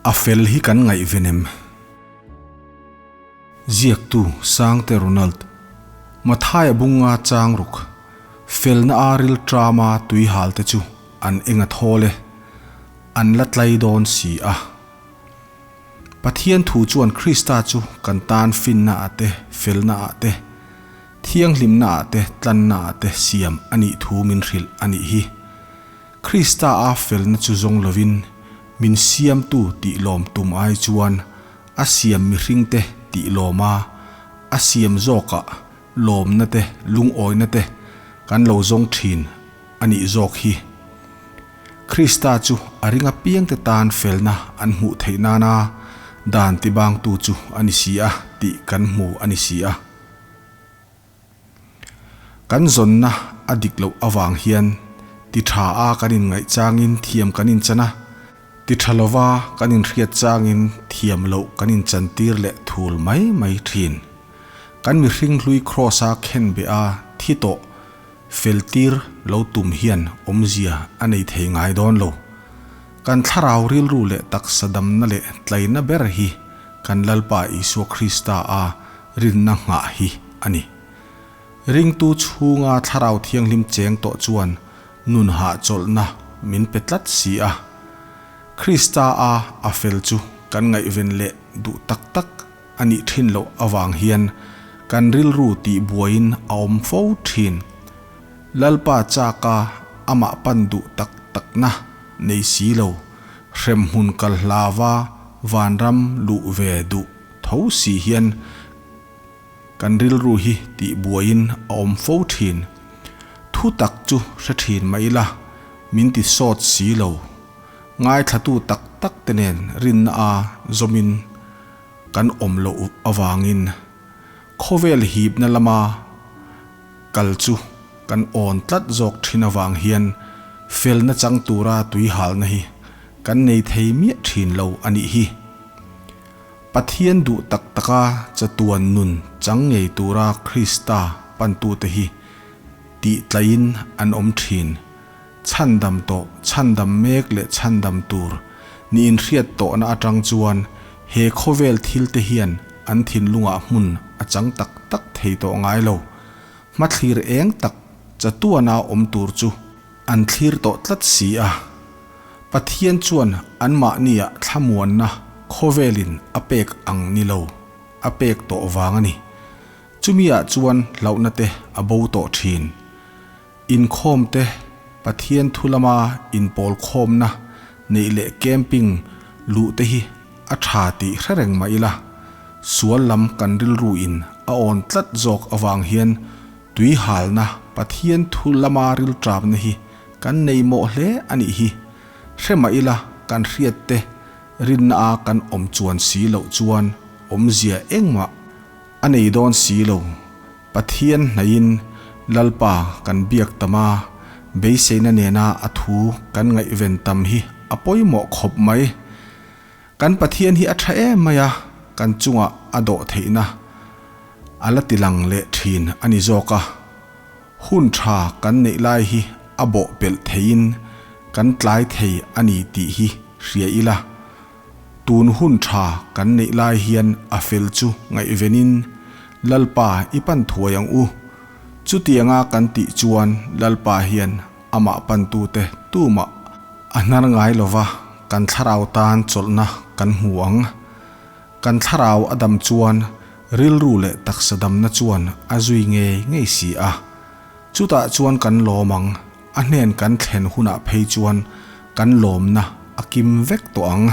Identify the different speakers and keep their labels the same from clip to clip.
Speaker 1: A fel hi kan ngaihven em? Ziaktu Sangte Ronald, Mathaia bunga chang ruk, felna a ril ṭama tui hal te chu an eng a thawl e, an la tlai dawn si a. Pathian thu chuan Krista chu kan tan finna ah te, felna ah te, thianghlimna ah te, tlanna ah te siam a nih thu min hrilh a nih hi. Krista a felna chu zawng lovin min siamtu tih lawm tum ai chuan a siam mihringte tih lawm a, a siam zawkah lawmna te lungawina te kan lo zawng thin a nih zawk hi. Krista chu a ring apiangte tan felna an hmuh theih nana dan tibangtu chu a ni si a tih kan hmu a ni si a. Kan zawnna a dik loh avang hian ti tha a kan inngaih changin thiam kan inchan a, ti tha lova kan inhriat changin thiam loh kan inchantir leh thul mai mai thin. Kan mihring hlui Kraws-a khenbeh a thi tawh feltir lo tum hian awmzia a nei thei ngai dawn lo. Kan thlarau rilru leh taksa damna leh tlaina ber hi kan Lalpa Isua Krista a rinna nghah hi a ni. Ringtu chhunga thlarau thianghlim cheng tawh chuan nun hahchawlhna min pe tlat si a. Krista a a fel chu kan ngaihven leh duh tak tak a nih thin loh avang hian kan rilru tih buaiin a awm fo thin. Lalpa chaka amah pan duh tak takna nei si lo, hremhmun kal hlava vanram luh ve duh tho si hian kan rilru hi tih buaiin a awm fo thin. Thu tak chu hre thin mah ila, min ti sawt si lo. Ngaithlatu tak tak te nen rinna a zawmin kan awm loh avangin khawvel hipna lama kal chu kan awn tlat zawk thin avang hian felna chang tura tuihalna hi kan nei thei miah thin lo a nih hi. Pathian duh tak taka chatuan nun chang ngei tura Krista pantute hi tih tlaiin an awm thin. Chhandam tawh, chhandam mek leh chhandam tur niin hriat tawhna atang chuan he khawvel thilte hian an thinlungah hmun a chang tak tak thei tawh ngai lo. Hmathlir eng tak chatuana awm tur chu an thlir tawh tlat si a. Pathian chuan anmahniah thlamuanna khawvelin a pek ang ni lo, a pek tawh vang a ni. Chumiah chuan hlauhna te a bo tawh thin. Inkhawm te, Pathian thu lama inpawl khawmna neih leh camping luh te hi a tha tih hre reng mah ila, sual lam kan rilru in a awn tlat zawk avang hian tui halna Pathian thu lama rilṭamna hi kan nei mawh hle a nih hi. Hre mah ila kan hriat te rinna a kan awm chuan si loh chuan awmzia engmah a nei dawn si lo. Pathian hnaihin Lalpa kan biak tam a, beiseina nena a thu kan ngaihven tam hi a pawimawh khawp mai. Kan Pathian hi a tha em mai a, kan chungah a dawh theihna a la ti lang leh thin a ni zawk a. Hun tha kan neih lai hi a bawh pelh theiin kan tlai thei a ni tih hi hria ila. Tun hun tha kan neih lai hian a fel chu ngaihvenin Lalpa i pan thuai ang u. Chutianga kan tih chuan Lalpa hian amah pantute tumah a hnar ngai lova kan thlarau tan chawlhna kan hmu ang. Kan thlarau a dam chuan rilru leh taksa damna chuan a zui ngei ngei si a. Chutah chuan kan lawm ang. A hnen kan thlen hunah phei chuan kan lawmna a kim vek tawh ang.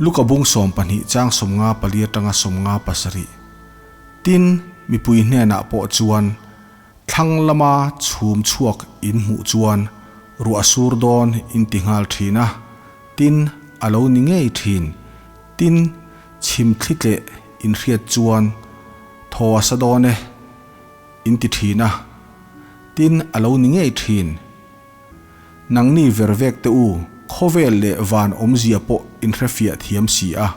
Speaker 1: Luka bung 12 chang 54 atanga 57. Tin, mipui hnenah pawh chuan thlang lama chhum chhuak in hmuh chuan ruah sur dawn in ti nghal thin a, tin, a lo ni ngei thin. Tin, chhim thli tleh in hriat chuan thaw a sa dawn e. In ti thin a, tin a lo ni ngei thin. Nangni ver vek te u, khawvel leh van awmzia pawh in hrefiah thiam si a.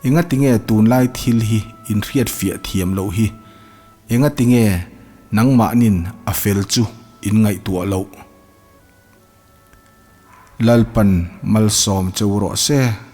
Speaker 1: Engatinge tunlai thil hi in hriatfiah thiam loh hi? Engatinge nangmahnin a fel chu in ngaihtuah loh? Lalpan malsawm che u rawh se.